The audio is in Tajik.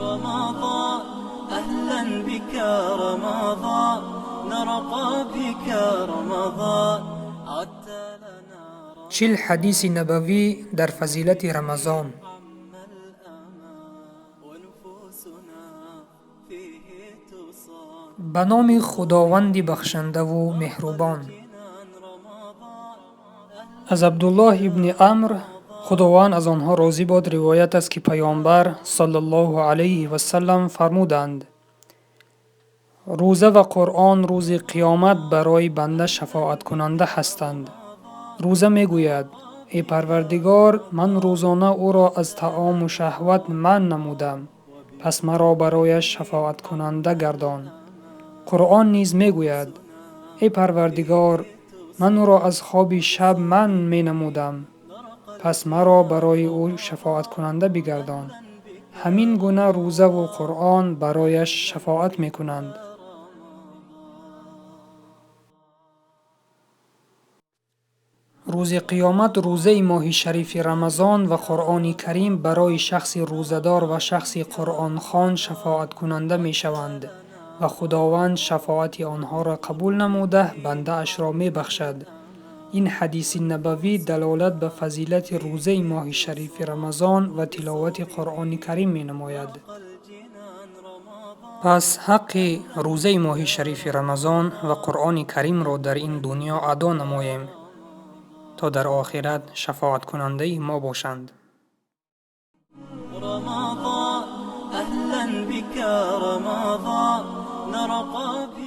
رمضان أهلا بك رمضان نرقى بك رمضان عدت لنا. 40 ҳадиси набавӣ дар фазилати Рамазон. عم الأمان ونفوسنا فيه تصان. Ба номи Худованди бахшандаву меҳрубон. جنان رمضان. Аз Абдуллоҳ ибни Амр, Худованд аз онҳо розӣ бод, ривоят аст, ки Паёмбар саллаллоҳу алайҳи васаллам фармуданд: рӯза ва Қуръон рӯзи қиёмат барои банда шафоаткунанда ҳастанд. Рӯза мегӯяд: эй Парвардигор, ман рӯзона ӯро аз таому шаҳват манъ намудам, пас маро барояш шафоаткунанда гардон. Қуръон низ мегӯяд: эй Парвардигор, ман ӯро аз хоби шаб манъ менамудам, пас маро барои ӯ шафоаткунанда бигардон. Ҳамин гуна рӯзаву Қуръон барояш шафоат мекунанд. Рӯзи қиёмат рӯзаи моҳи шарифи Рамазон ва Қуръони Карим барои шахси рӯзадор ва шахси қуръонхон шафоаткунанда мешаванд ва Худованд шафоати онҳоро қабул намуда, бандаашро мебахшад. Ин ҳадиси набавӣ далолат ба фазилати рӯзаи моҳи шарифи Рамазон ва тиловати Қуръони Карим менамояд. Пас ҳаққи рӯзаи моҳи шарифи Рамазон ва Қуръони Каримро дар ин дунё адо намоем, то дар охират шафоаткунандаи мо бошанд. رمضان أهلا بك رمضان نرقى.